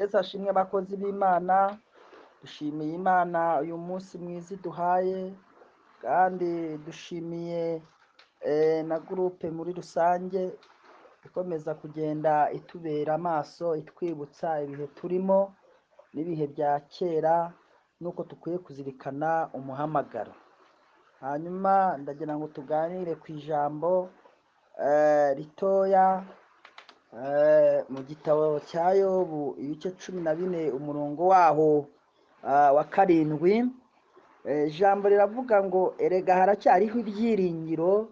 Yesu ashimwe abakozi b'Imana, dushimiye Imana uyu munsi mwiza iduhaye, kandi dushimiye na groupe muri rusange ikomeza kugenda itubera amaso, itwibutsa ibihe turimo n'ibihe bya kera n'uko dukwiye kuzirikana umuhamagaro. Hanyuma ndagira ngo tuganire ku ijambo ritoya mu gitabo cya Yobu ibice 14 umurongo waho wa 7. Ijambo riravuga ngo erega haracyariho ibyiringiro,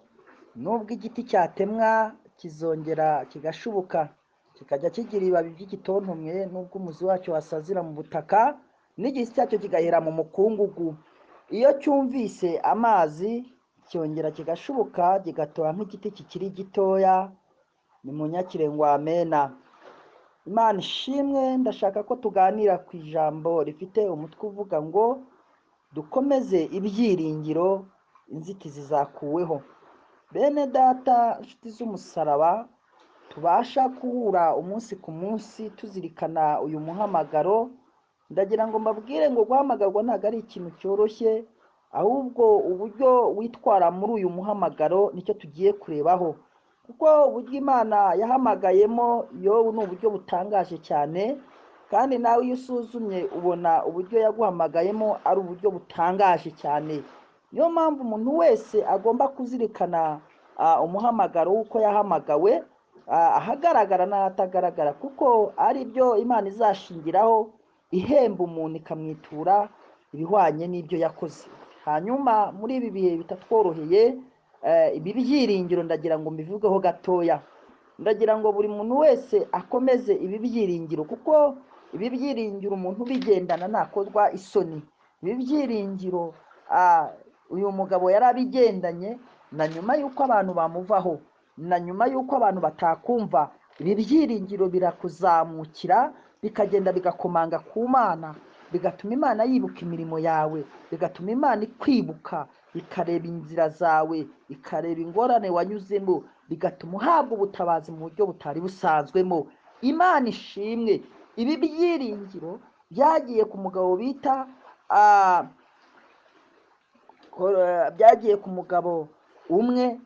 nubwo igiti cyatemwa kizongera kigashubuka, kikajya kigira ibibabi by'igitontomwe, nubwo umuzi wacyo wasazira mu butaka n'igiti cyacyo kigahera mu mukungugu. Iyo cyumvise amazi cyongera kigashubuka, kigatoha nk'igiti kikiri gitoya. Nimunyakire ngo amena. Imana ishimwe. Ndashaka ko tuganira ku ijambo rifite umutwe uvuga ngo dukomeze ibyiringiro, inzitizi zakuweho. Bene data, inshuti z'umusaraba, tubasha guhura umunsi ku munsi tuzirikana uyu muhamagaro. Ndagira ngo mbabwire ngo guhamagarwa ntabwo ari ikintu cyoroshye, ahubwo uburyo witwara muri uyu muhamagaro nicyo tugiye kurebaho, kuko uburyo Imana yahamagayemo Yobu ni uburyo butangaje cyane, kandi nawe iyo usuzumye ubona uburyo yaguhamagayemo ari uburyo butangaje cyane. Niyo mpamvu umuntu wese agomba kuzirikana umuhamagaro w'uko yahamagawe, ahagaragara n'ahatagaragara, kuko ari byo Imana izashingiraho ihemba umuntu ikamwitura ibihwanye n'ibyo yakoze. Hanyuma muri ibi bihe bitatworoheye, ibi byiringiro ndagira ngo mbivugeho gatoya. Ndagira ngo buri muntu wese akomeze ibi byiringiro, kuko ibi byiringiro umuntu ubigendana ntakozwa isoni. Ibi byiringiro uyu mugabo yarabigendanye, na nyuma y'uko abantu bamuvaho, na nyuma y'uko abantu batakumva, ibi byiringiro birakuzamukira, bikagenda bigakomanga ku Mana, bigatuma Imana yibuka imirimo yawe, bigatuma Imana ikwibuka, ikareba inzira zawe, ikareba ingorane wanyuzemo, bigatuma uhabwa ubutabazi mu buryo butari busanzwemo. Imana ishimwe. Ibi byiringiro byagiye ku mugabo bita byagiye ku mugabo umwe,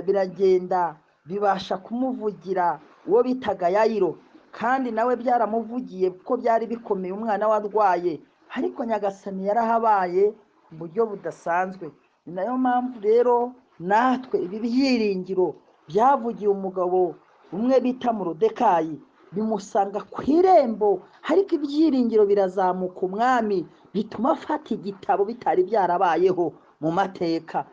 biragenda bibasha kumuvugira uwo bitaga Yayiro, kandi nawe byaramuvugiye kuko byari bikomeye, umwana we arwaye, ariko Nyagasani yarahabaye mu buryo budasanzwe. Ni nayo mpamvu rero natwe ibi byiringiro byavugiye umugabo umwe bita Moridekayi, bimusanga ku irembo, ariko ibyiringiro birazamuka umwami, bituma afata igitabo bitari byarabayeho mu mateka,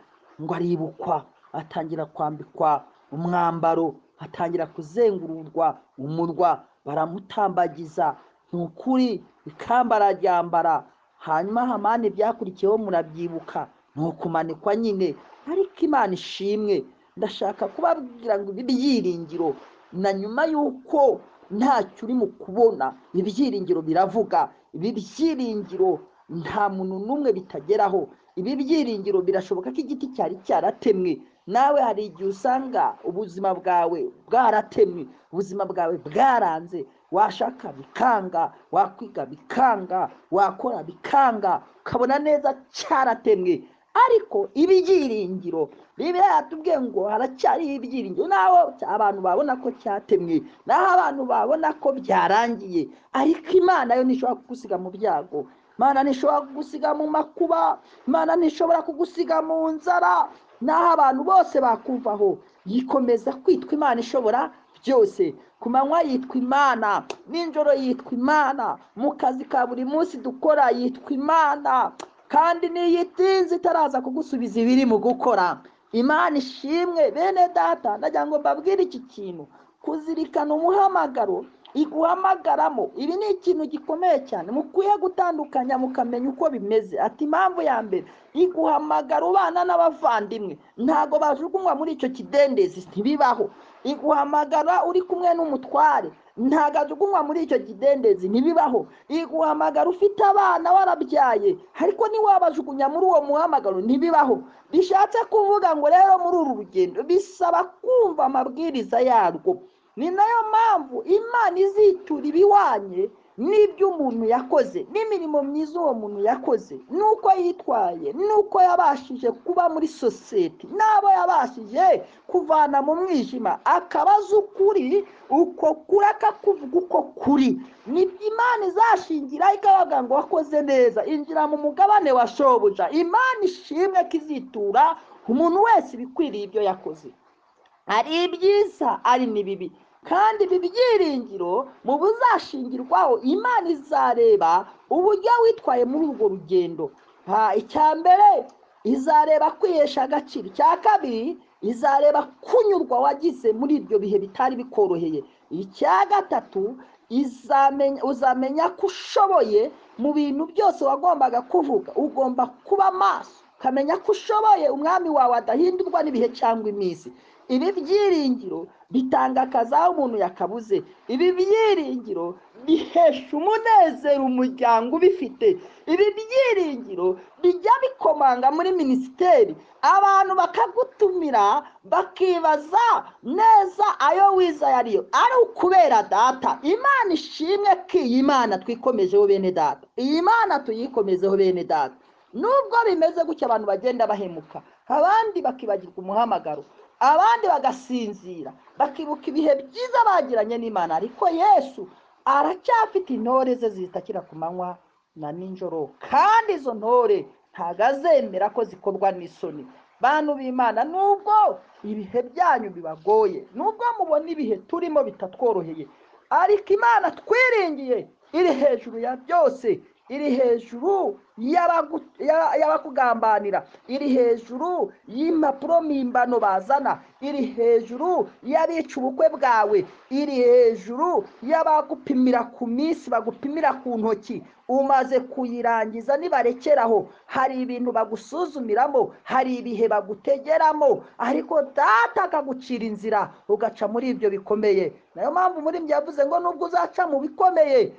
ngo aribukwa, atangira kwambikwa umwambaro, atangira kuzengururwa umurwa, baramutambagiza, ni ukuri ikamba araryambara. Hanyuma Hamani byakurikiyeho murabyibuka, ni ukumanikwa nyine. Ariko Imana ishimwe. Ndashaka kubabwira ngo ibi byiringiro, na nyuma y'uko ntacyo uri mu kubona, ibyiringiro biravuga. Ibi byiringiro nta muntu n'umwe bitageraho. Ibi byiringiro birashoboka ko igiti cyari cyaratemwe, nawe hari igihe usanga ubuzima bwawe bwaratemwe, ubuzima bwawe bwaranze, washaka bikanga, wakwiga bikanga, wakora bikanga, ukabona neza cyaratemwe. Ariko ibyiringiro, Bibiliya yatubwiye ngo haracyariho ibyiringiro, naho abantu babona ko cyatemwe, naho abantu babona ko byarangiye, ariko Imana yo ntishobora kugusiga mu byago, Imana ntishobora kugusiga mu makuba, Imana ntishobora kugusiga mu nzara, naho abantu bose bakuvaho. Yikomeza kwitwa Imana ishobora byose. Ku manywa yitwa Imana, nijoro yitwa Imana, mu kazi ka buri munsi dukora yitwa Imana, kandi niyitinze itaraza kugusubiza ibiri mu gukora. Imana ishimwe. Bene data, ndagira ngo mbabwire iki kintu, kuzirikana umuhamagaro iguhamagaramo, ibi ni ikintu gikomeye cyane mukwiye gutandukanya mukamenya uko bimeze. Ati impamvu ya mbere, iguhamagara ubana n'abavandimwe, ntago bajugunywa muri icyo kidendezi, ntibibaho. Iguhamagara uri kumwe n'umutware, ntago ajugunywa muri icyo kidendezi, ntibibaho. Iguhamagara ufite abana warabyaye, ariko ntiwabajugunya muri uwo muhamagaro, ntibibaho. Bishatse kuvuga ngo rero muri uru rugendo bisaba kumva amabwiriza yarwo. Ni nayo mpamvu Imana izitura ibiwanye n'ibyo umuntu yakoze, n'imirimo myiza uwo muntu yakoze, n'uko yitwaye, n'uko yabashije kuba muri sosiyete, n'abo yabashije kuvana mu mwijima, akabaza ukuri, uko kuri akakuvuga uko kuri. Nibyo Imana izashingira ikabaga ngo wakoze neza, injira mu mugabane wa shobuja. Imana ishimwe ko izitura umuntu wese ibikwiriye ibyo yakoze, ari ibyiza ari n'ibibi. Kandi ibi byiringiro mu buzashingirwaho, Imana izareba uburyo witwaye muri urwo rugendo. Icya mbere izareba kwihesha agaciro, icya kabiri izareba kunyurwa wagize muri ibyo bihe bitari bikoroheye, icya gatatu uzamenya ko ushoboye mu bintu byose wagombaga kuvuga. Ugomba kuba maso ukamenya ko ushoboye, umwami wawe adahindurwa n'ibihe cyangwa iminsi. Ibi byiringiro bitanga akazi aho umuntu yakabuze, ibi byiringiro bihesha umunezero umuryango ubifite, ibi byiringiro bijya bikomanga muri minisiteri, abantu bakagutumira bakibaza neza ayo wiza yariyo ari ukubera data. Imana ishimwe ko iyi Mana twikomejeho bene data, iyi Mana tuyikomezeho bene data. Nubwo bimeze gutya abantu bagenda bahemuka, abandi bakibagirwa umuhamagaro, abandi bagasinzira, bakibuka ibihe byiza bagiranye n'Imana, ariko Yesu aracyafite intore ze zitakira ku manywa na nijoro, kandi izo ntore ntago azemera ko zikorwa n'isoni. Bantu b'Imana, nubwo ibihe byanyu bibagoye, nubwo mubona ibihe turimo bitatworoheye, ariko Imana twiringiye iri hejuru ya byose, iri hejuru y'abakugambanira, iri hejuru y'impapuro mpimbano bazana, iri hejuru y'abica ubukwe bwawe, iri hejuru y'abagupimira ku minsi, bagupimira ku ntoki. Umaze kuyirangiza nibarekeraho, hari ibintu bagusuzumiramo, hari ibihe bagutegeramo, ariko data akagucira inzira ugaca muri ibyo bikomeye. Nayo mpamvu muri ibyo yavuze ngo nubwo uzaca mu bikomeye,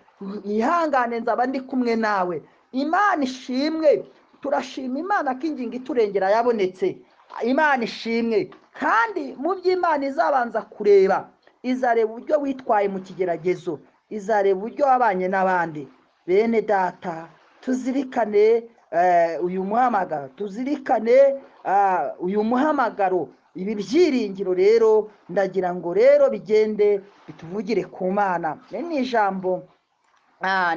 ihangane nzaba ndi kumwe nawe. Imana ishimwe, turashima Imana ko ingingo iturengera yabonetse. Imana ishimwe. Kandi mu by'Imana izabanza kureba, izareba uburyo witwaye mu kigeragezo, izareba uburyo wabanye n'abandi. Bene data, tuzirikane uyu muhamagaro, tuzirikane uyu muhamagaro. Ibi byiringiro rero ndagira ngo rero bigende bituvugire ku Mana. Ni ijambo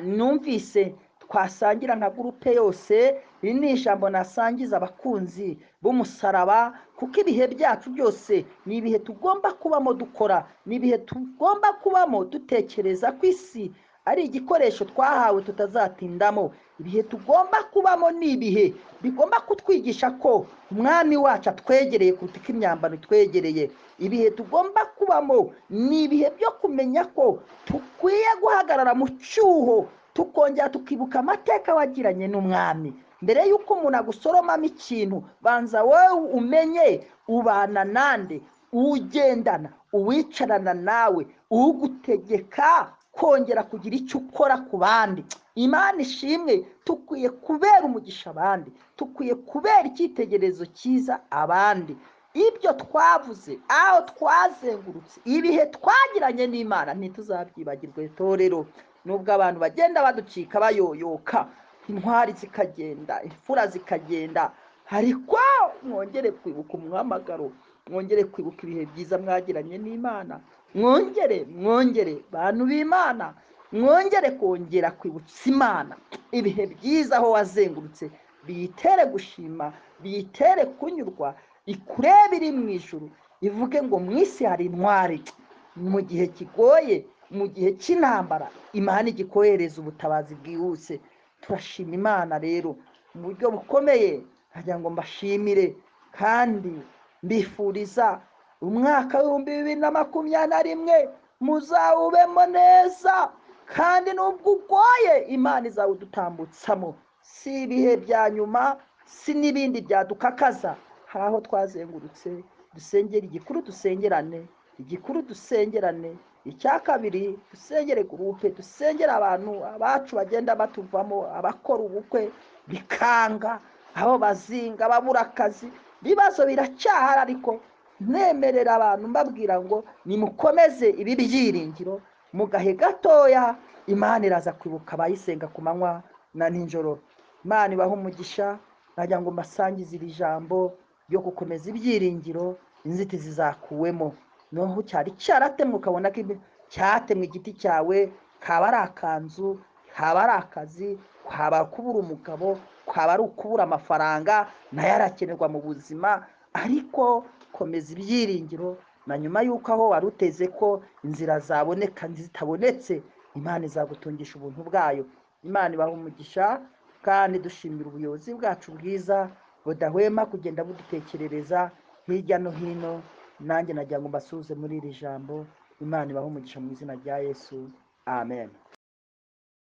numvise twasangira nka gurupe yose. Iri ni ijambo nasangiza abakunzi b'umusaraba, kuko ibihe byacu byose ni ibihe tugomba kubamo dukora, ni ibihe tugomba kubamo dutekereza ku isi ari igikoresho twahawe tutazatindamo. Ibihe tugomba kubamo ni ibihe bigomba kutwigisha ko umwami wacu atwegereye kuruta uko imyambaro itwegereye. Ibihe tugomba kubamo ni ibihe byo kumenya ko dukwiye guhagarara mu cyuho, tukongera tukibuka amateka wagiranye n'umwami. Mbere y'uko umuntu agusoromamo ikintu, banza wowe umenye ubana nande, ugendana, uwicarana nawe, ugutegeka kongera kugira icyo ukora ku bandi. Imana ishimwe, tukwiye kubera umugisha abandi, tukwiye kubera icyitegererezo cyiza abandi. Ibyo twavuze, aho twazengurutse, ibihe twagiranye n'Imana ntituzabyibagirwe torero. Nubwo abantu bagenda baducika bayoyoka, intwari zikagenda, imfura zikagenda, ariko mwongere kwibuka umuhamagaro, mwongere kwibuka ibihe byiza mwagiranye n'Imana, mwongere bantu b'Imana, mwongere kongera kwibutsa Imana ibihe byiza aho wazengurutse, biyitere gushima, biyitere kunyurwa, ikurebe iri mu ijuru, ivuge ngo mu isi hari intwari. Mu gihe kigoye, mu gihe cy'intambara, Imana igikohereza ubutabazi bwihuse. Turashima Imana rero mu buryo bukomeye. Nkagira ngo mbashimire kandi mbifuriza umwaka 2021 muzawubemo neza, kandi nubwo ugoye Imana izawudutambutsamo. Si ibihe bya nyuma, si n'ibindi byadukakaza. Hari aho twazengurutse, dusengera igikuru, dusengerane igikuru, dusengerane icya kabiri, dusengere gurupe, dusengere abantu abacu bagenda batuvamo, abakora ubukwe bikanga, aho bazinga, babura akazi, ibibazo biracyahari, ariko Nemerera abantu mbabwira ngo nimukomeze ibi byiringiro, mu gahe gatoya Imana iraza kwibuka abayisenga ku manywa na nijoro. Imana ibahe umugisha. Nagira ngo mbasangize iri jambo ryo gukomeza ibyiringiro, inzitizi zakuwemo. Noneho cyari cyaratemwe, ukabona ko cyatemwe igiti cyawe, kaba ari akanzu, kaba ari akazi, kwaba kubura umugabo, kwaba ari ukubura amafaranga, nayo arakenerwa mu buzima. Ariko komeza ibyiringiro, na nyuma y'uko aho wari uteze ko inzira zaboneka zitabonetse, Imana izagutungisha ubuntu bwayo. Imana ibaha umugisha, kandi dushimira ubuyobozi bwacu bwiza budahwema kugenda budutekerereza hirya no hino. Nanjye nagira ngo mbasuhuze muri iri jambo. Imana ibahe umugisha mu izina rya Yesu, amen.